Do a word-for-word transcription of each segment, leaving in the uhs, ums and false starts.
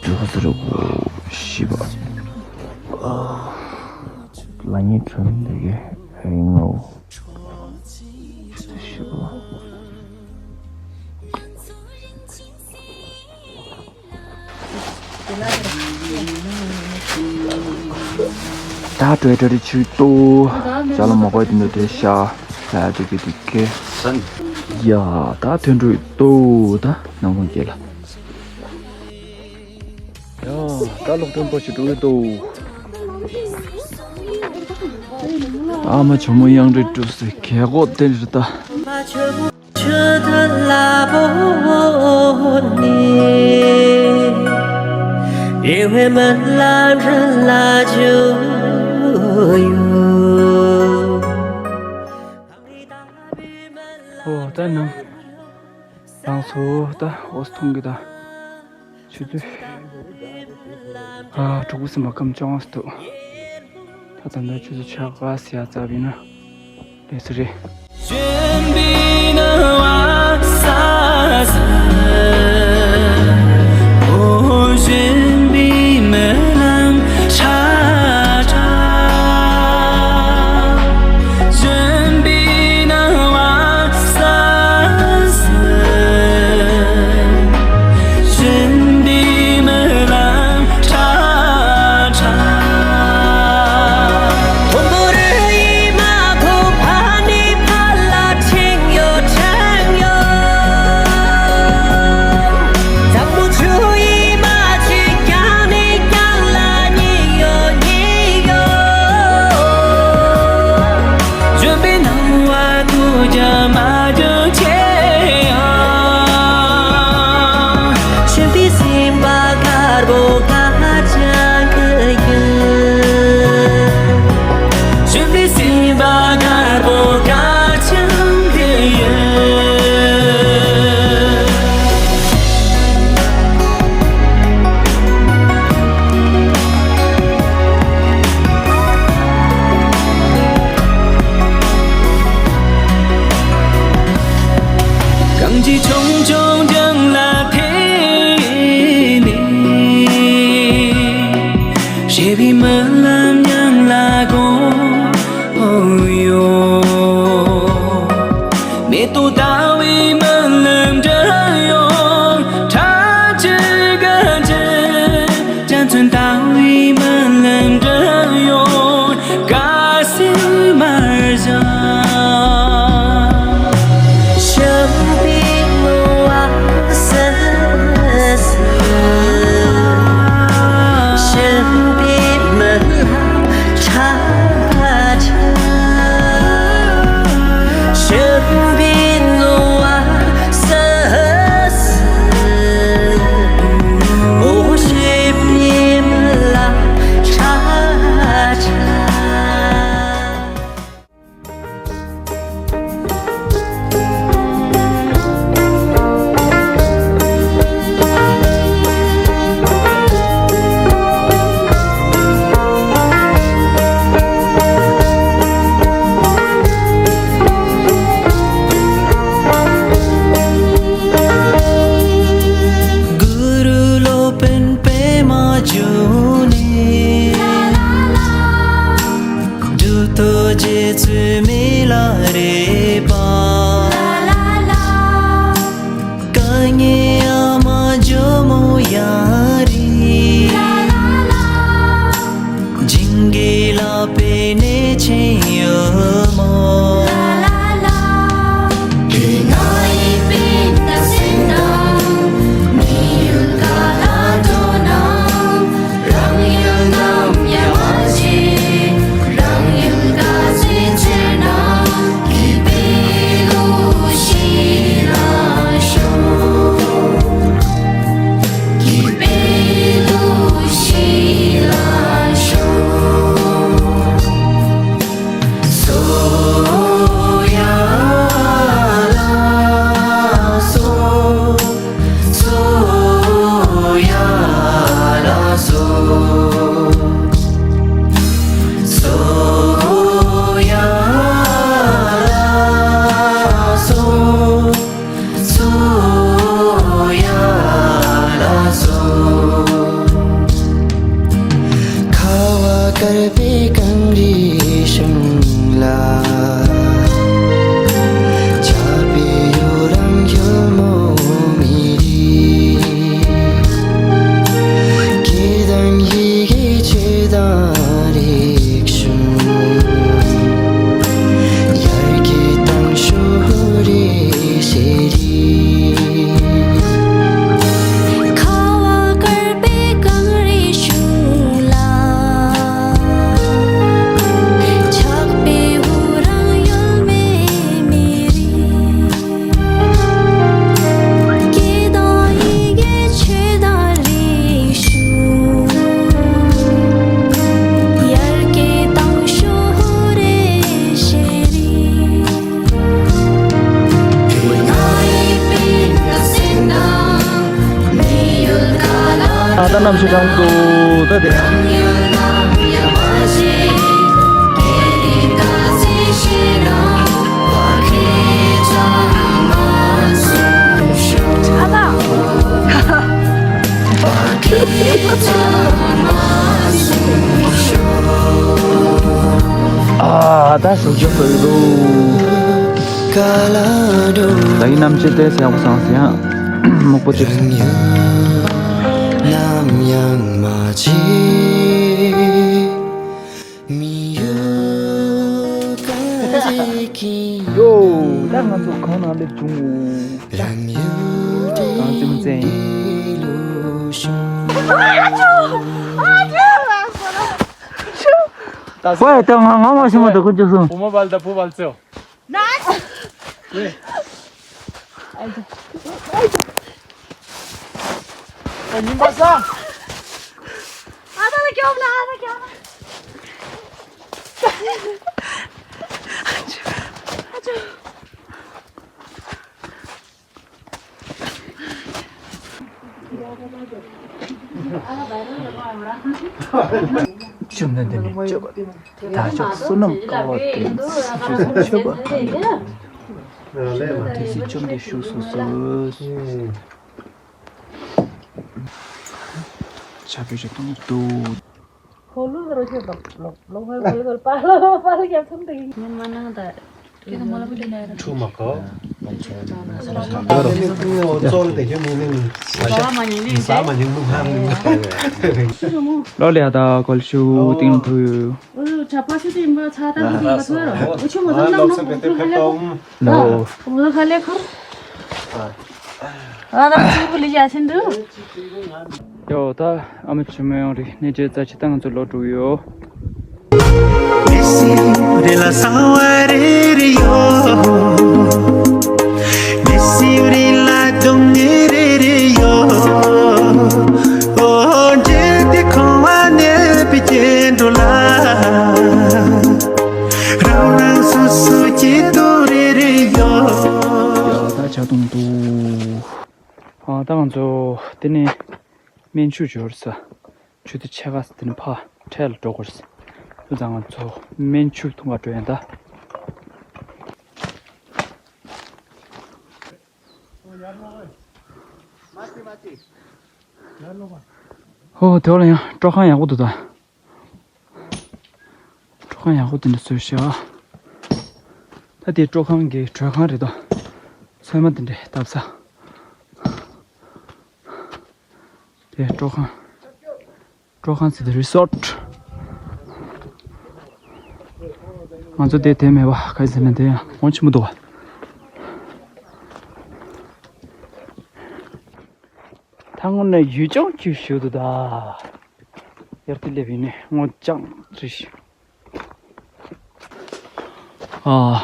ཟུག་ཟེར་གོ་ཤི་བ། ལ་ཉེ་ཁྲོན་འདི་གའི་ཨེ་ངོ་། ཆུ་ཚོད་བཞི་པ། ད་བྲོས་བྲོས་རེ་ཆུ་ཏོ། ཅ་ལ་མ་གོ་དེ་འདྲ་དེ་ཤ། ལ་དེ་གི་དེ་ཁེ། ཡ་ད་དོན་འགྲུས་ཏོ་ད་ནང་ཁོང་སྐྱེ་ལ། ཡ་ད་གློག་ཕྲེང་པོ་ཞིག་འགྲོ་གི་འདུག་ཨ་མ་ཇོ་མོ་གཡང་རེ་འགྲོ་སའི་གེ་གོ་དེ་རེད་ད། ཨོ་ད་ནང་ལངས་སོ། ད་འོ་ཐུང་གི་ད། ཆུ་ཚོད། ཨ་དྲུག་པ་ཟིན་པ་སྐམ་ཅོང་སུ་འདུག་ད་ད་ནི་ཆུ་ཚོད་ཆ་ག་ཟེར་ཡ་ཙ་བི་ན་ལས་སུ་རེད། ད་གནམ་གཤིས་གྲང་འདུག་ད་དེ། ཨ་ད་ཞོགས་ཇོ་ཕུལ་འདུག་ད་ཡིན་ནམ་ཅི་ཏེ་ཡག་པོ་སངས་ཡང་མོག་པོ་ཅིག་ཡོ། ད་ང་ཚོ་གང་ན་སླེབས་བྱུང་། གང་ཙམ་ཙམ་ཡིན། ཝེ་ད་ང་ང་མ་ཤི་མ་ད་ཀུན་ཅོ་སོང་། བུ་མོ་བལ་ད་བུ་བལ་ཙེའོ། ཉིན་པ་ས། ཨ་ད་ལ་སྐྱོབ་ན་ཨ་ད་སྐྱོབ་ན། ཤུབས་ན་འདི་ནས་སྤྱོད་པ། ད་ཕྱོགས་བསོད་ནམས་དཀའ་བ་དེ་ཤུགས་སུ་མཆོད་པ། དེ་སྲིད་བཅོམ་ལྡན་བཞུགས་སུ་གསོལ། ཆ་བོད་ཆ་གཏོང་དུ། ཁོ་ལུ་རོ་ཆོད་དང་ལོག་ལོག་ཧོལ་ཧོལ་ཧོལ་པ་ལོ་པ་ལོ་རྒྱབ་ཐུམ་དེ། ཉིན་མ་ནང་ད་ཁྱེད་ཀྱི་མོ་ལ་བུ་ལི་ན་ཡ་ར། ཁྲུ་མ་ཁོ། ལོ་ལེ་ཡ་ད་གོལ་ཤུ་ཏིང་ཕུ། ཨོ་ཆ་པ་ཤུ་ཏིང་ཕུ། ཨོ་ཆ་པ་ཤུ་ཏིང་ཕུ་ཚ་ད་ཁུ་ཏིང་ཕུ་ཚ་ར། ཨོ་ཆུ་མོ་ཚ་ནམ་ནམ་ཁུ་ཁ་ལེ་ཁོ། ལོ། ཁུ་ཁ་ལེ་ཁོ། ཨ་ད་ཁུ་ལི་ཡ་ཆེན་དུ། ཡོ། ད་ཨ་མ་ཆུ་མོ་ཡོང་རིག་གནས་བཅས་རྩ་ཆེ་ད་ང་ཚོ་ལོ་དྲུག་ཡོ། ཡོ། ད་ཆ་གཏོང་དུ། ཨ་ད་ང་ཚོ་དེ་ནས། སྨན་ཆུ་འབྱོར་ས། ཆུ་དེ་ཆེ་ཁ་ས་དེ་ནི་ཕ་འཕྲལ་འགྲོ་དགོས་རེད། དུ་ཙང་ང་ཚོ་སྨན་ཆུ་འཐུང་ག་འགྲོ་ཡིན་ད། ཧོ་དེ་བ་ལ་ཡང་སྤྲོ་ཁང་ཡག་པོ་འདུག་ད། སྤྲོ་ཁང་ཡག་པོ་དེ་འདྲ་བཟོས་ཤག་ད་དེ་སྤྲོ་ཁང་གི་གྲོས་ཁང་རེད་དོ། ཚོད་མ་དེ་འདྲ་བཏབ་ས། དེ་སྤྲོ་ཁང་། སྤྲོ་ཁང་ཟེར་ཏེ་རི་སོར། ང་ཚོ་དེ་དེ་མེད་པ་ག་ཟེར་ན་དེ་ཡང་གོང་ཆེན་པོ་འདུག་པ། ད་དངོས་གནས་ཡུལ་ལྗོངས་ཀྱི་ཞུ་དུ་ད། ཡར་དེ་སླེབས་ཡིན་ནས་སྔོ་ལྗང་རེད། ཨ།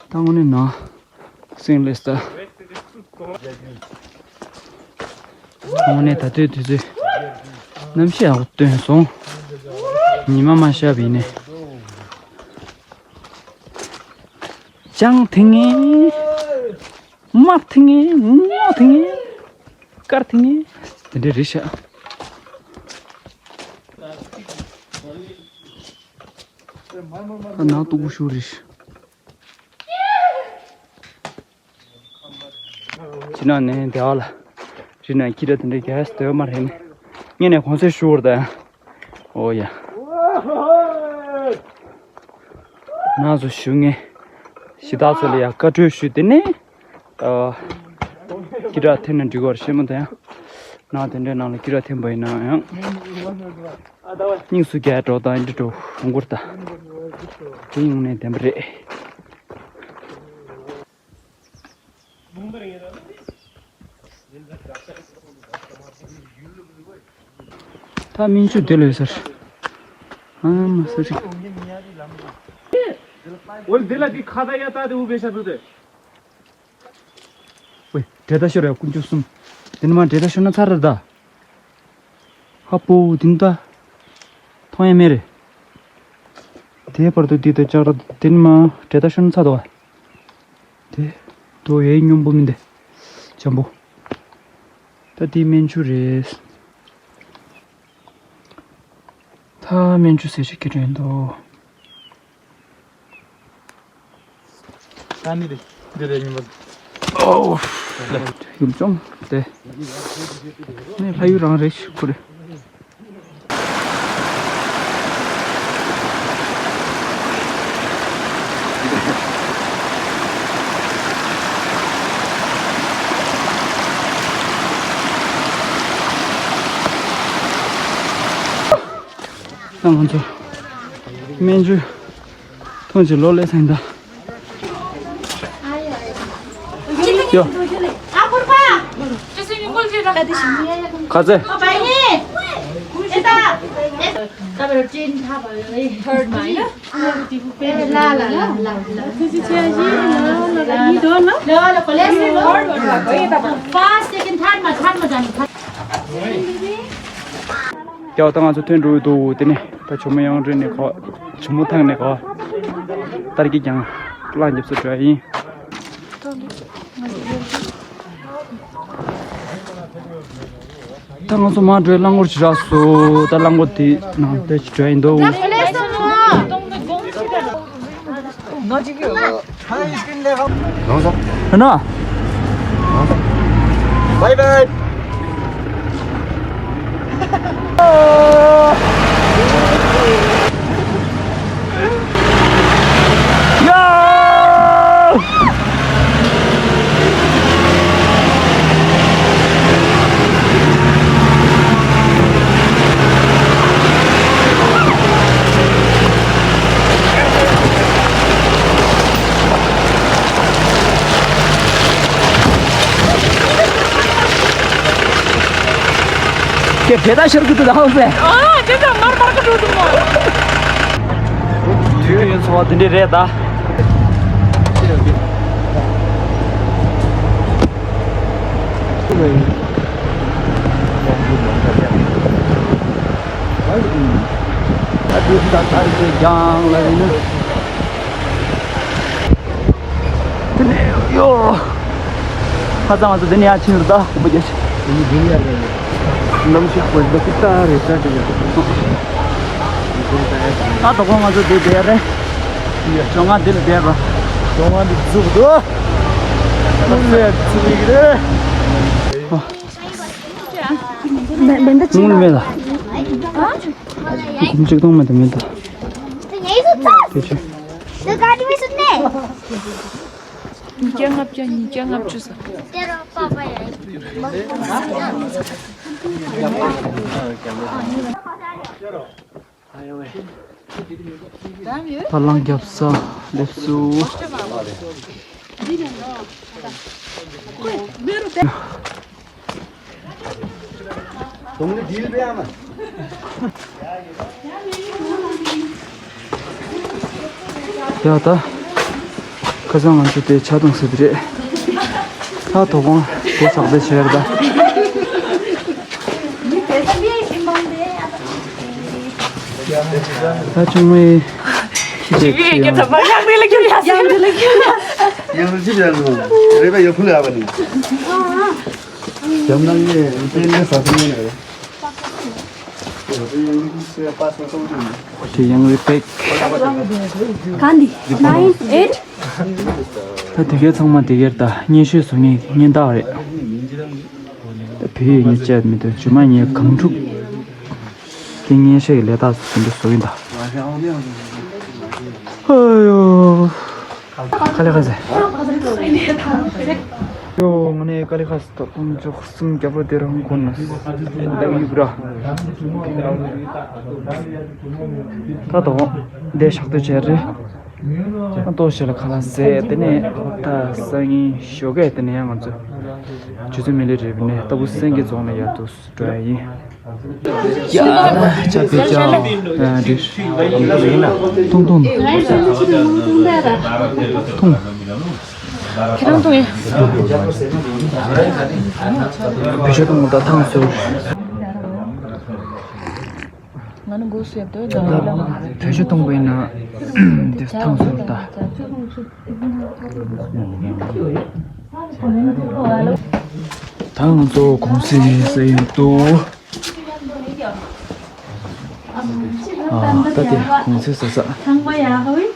ད་དངོས་གནས་ན་སིང་ལེ་སྟ། དངོས་གནས་ད་ལྟའི་དུས་ཚོད་གནམ་གཤིས་ཡག་པོ་སྟོན་སོང་། ཉི་མ་མ་ཤར་བ་ཡིན་ནས། ལྗང་ཐིང་ངེ་། དམར་ཐིང་ངེ་། སྔོ་ཐིང་ངེ། དཀར་ཐིང་ངེ་དེ་འདྲ་རེད་ཤག་ཨ་ནང་སྟུག་པོ་ཤུགས་རེད། ཕྱི་ནང་ནས་བདེ་བ་ལ། རི་ནང་ཁྱི་ར་དེ་འདྲ་རྒྱག་ཡ་སྡོད་མ་རེད་ནི། ངས་ནས་གོང་ཚད་ཞུ་བར་ད་ཡང་། ཨོ་ཡ། ནང་སུ་ཞུ་ངེས། གཞི་བདག་ཚོ་ལ་ཡ་བཀའ་འཁྲོལ་ཞུས་ཏེ་ནས། ཨ། ཀི་ར་འཐེན་ན་འགྲིག་གོ་ར་ཤེས་མོ་དང་། ནང་དེ་འདྲའི་ནང་ལ་ཀི་ར་འཐེན་པ་ཡིན་ན་ཡང་། སྙིང་སུ་རྒྱ་འགྲོ་དང་འདི་འགྲོ་འོང་གུར་ད། དེ་ཡོང་ནས་བདེན་པ་རེད། ད་སྨན་ཆུ་དེ་ལས་ཟེར། ཨ་མ་ཟེར་ཅིག་འོ་འདི་ལ་འདི་ཁ་ད་ཡ་ད་དེ་འུ་བེ་ཤ་འདུག་དེ། ཝེ་འདྲེ་ད་ཤོར་ཡ་ཀུན་སྤྱོད་གསུམ། དེ་ནི་མ་འདྲེ་ད་ཤོར་ན་ཚར་རེད་ད། ཧ་པོ་དེ་ནི་ད། མཐོང་ཡ་མེད་རེད། དེའི་བར་དུ་འདི་ད་ལྕགས་ར་དེ་ནི་མ་འདྲེ་ད་ཤོར་ན་ཚར་དོ། དེ། དོ་ཡའི་སྙོམས་པོ་མིན་ཏེ། འཇམ་པོ། ད་དེའི་སྨན་ཆུ་རེད། ཨ། སྨན་ཆུ་ཟེར་ཞིག་གི་དྲན་འདུག་ཨོ། ཡུམ་ཅོང་དེ་ནི་ལྷ་ཡུལ་རང་རེད་ཤི་ཁུ་རེད། ང་ཚོ་སྨན་ཆུ་ཐོན་ཅིག་ལོ་ལེ་སེང་ད། ཡོ། ག་ཚེ། ཡ་ད་ང་ཚོ་ཐོན་འགྲོ་གི་འདུག་དེ་ནས་ད་ཇོ་མོ་གཡང་རུ་ནས་གོ། ཇོ་མོ་ཐང་ནས་གོ། ཏར་གྱི་ཀྱང་གླང་རྒྱབ་སུ་འགྲོ་ཡ་ཡིན། ད་ང་ཚོ་མ་འགྲོའི་རླངས་འཁོར་ཅིག་རག་སོང་། ད་རླངས་འཁོར་དེ་ནང་དེ་ཅིག་འགྲོ་ཡིན་འདུག་ཡིན་ན། Bye bye. དེ་བེ་ད་ཤར་གི་འདུག་ད་ཧོ་སེ། ཨ། དེ་ད་མར་མར་ག་འགྲོ་འདུག་མོ། དུས་ཡུན་འཚོ་བ་འདི་འདྲས་རེད་ད། ཨ་དེ་ད་ད་རེད་ཀྱང་ལ་ཡིན་ན། དེ་ནས་ཡོ། ཁ་སང་ང་ཚོ་དེ་ནས་ཡར་ཕྱིན་རུ་ད་ཧུ་པ་རྒྱ་ཆེ། གནམ་གཤིས་ཁོ་འདི་ཀི་ཏ་རེད་ད་དེ་ཡ། ད་དོ་དགོང་ང་ཚོ་དེ་བསྡད་རེད། ཡ་བཅོ་ལྔ་འདི་ལ་བསྡད་རོ། བཅོ་ལྔ་འདི་འཛུགས་འདུག་ཨུ་ལེ་ཚུ་ལིག་རེད། མེ་མེ་འདི་ཅི་ལ་མེ་ལ། ཁུམ་གཅིག་སྟོང་མེད་དུ་མེད་དུ། དེ་ཆུ། ཉིས་བརྒྱ་ལྔ་བརྒྱ། ཉིས་བརྒྱ་ལྔ་བཅུ་ཟེར། ད་རླངས་རྒྱབ་ས་སླེབས་སོང་། ཡ་ད། ཁ་སང་ང་ཚོ་དེ་ཆ་ཚང་ཟེར་དེ་རེད། ད་དོ་དགོང་དེ་ཚགས་པའི་ཆེར་ད། ད་ཆུང་མའི་ཁྱི་དེ་ཁྱི་ཡང་། ཡང་རི་ཅི་ཡང་རི་རེ་བ་ཡོད་ཕུལ་ཡ་བ་ནི། ཡང་ན་ངས་རི་པེ་ནས་ས་ཐུབ་ནས་རེད། དེ་ཡང་རི་པེ། ག་འདི། Nine, eight. ད་དེ་གའི་ཚང་མ་དེ་གའི་ད་སྙན་ཤོས་སུ་ངས་སྙན་དག་རེད། ད་བུ་ཡིས་ངས་བཅད་མི་ཐུབ། ཇུ་མ་ངས་གང་ཐུབ། དེ་སྙན་ཤོས་ཀྱི་ལས་རྟགས་སུ་དེ་འདྲ་བཟོ་ཡིན་ད། ཨ་ཡོ། ཀ་ལི་ཁ་སེ། ཡོ་ང་ནི་ཀ་ལི་ཁ་སེ་ད་དུང་འཇོག་སུམ་རྒྱབ་རོ་དེ་རང་ཁོ་ན་ད་ཡུག་ར། ད་དོ་འདི་ཞག་དུ་བྱས་རེད། ད་ཏོ་ཞེ་ལ་ཁ་ལ་ཟས་དེ་ནས་ད་སང་ཉིན་ཞོགས་ཀས་དེ་ནས་ཡང་ང་ཚོ་ཆུ་ཚོད་མི་ལི་རེད་པ་ནས་ལྟ་བུ་སེང་གེ་རྫོང་ལ་ཡར་དུ་འགྲོ་ཡ་ཡིན། ཡ་ཆ་པེ་ཅང་ཨ་འདི་ཐུང་ཐུང་ཐུང་། ཁྱེད་རང་ཐུང་ཡིན། བེ་ཤ་ཐུང་ད་ཐང་སོ། ང་ནི་འགོ་སེབ་དོ་ད་ལ། བེ་ཤ་ཐུང་པའི་ན་འདི་ཐང་སོ་ད། ད་ང་ཚོ་གུང་སེང་ཟེར་ཡིན་འདུག་ཨ། ད་དེ་གུང་ཚིགས་ཟ་ས། ཚང་མ་ཡག་པོ་ཡིན།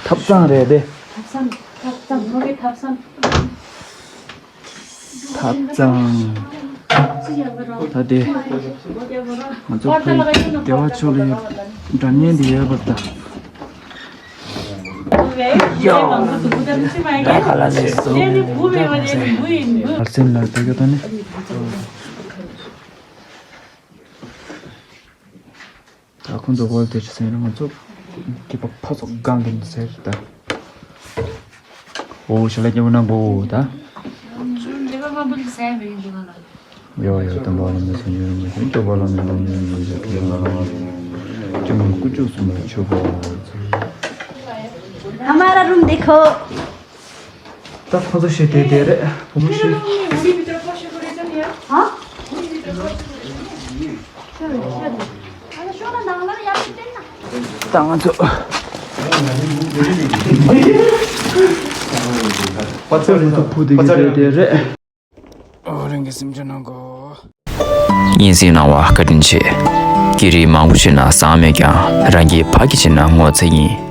ཐབ་ཚང་རེད་དེ། ཐབ་ཚང་། ཐབ་ཚང་། ནོར་གྱི་ཐབ་ཚང་། ཐབ་ཚང་། ད་དེ་ང་ཚོ་བོད་བདེ་བ་ཕྱོགས་ལ་ཡོད་འདྲ་མཉེན་དེ་ཡོད་པར་ད། ཡ། ཁ་ལ་ནས་སོ། ཨར་སེན་ལ་ད་ག་ད་ནི། ད་ཁོང་ཚོ་ཝོལ་ཊེ་ཇི་ཟེར་ན་ང་ཚོ་སྐྱེས་པ་ཕོ་ཚོ་སྒང་གི་ཟེར་ད། ཨོ་ཞལ་ལག་སྐྱེས་པོ་གནང་གོ་ད། ཡོ་ཡོ་དམ་པ་བླ་མའི་སངས་རྒྱས་རིན་པོ་ཆེ། སྐྱོབ་པ་བླ་མའི་སློབ་དཔོན་རིན་པོ་ཆེ། སྐྱབས་མགོན་དཀོན་མཆོག་གསུམ་ལ་མཆོད་པ། हमारा रूम देखो। ད་ཁོ་ཚོ་ཤི་དེ་དེ་རེད། བུ་མོ་ཤི། ད་ང་ཚོ་ཕུ་དེ་གི་དེ་དེ་རེད། ཨོ་རང་གི་སེམས་ཆུང་གནང་གོ། སྙན་སེང་གནང་བ་བཀའ་དྲིན་ཆེ། སྐད་རིགས་མང་པོ་ཤེས་ན་བཟང་མེད་ཀྱང་རང་གི་ཕ་གི་བྱས་ན་ངོ་ཚ་ཡིན།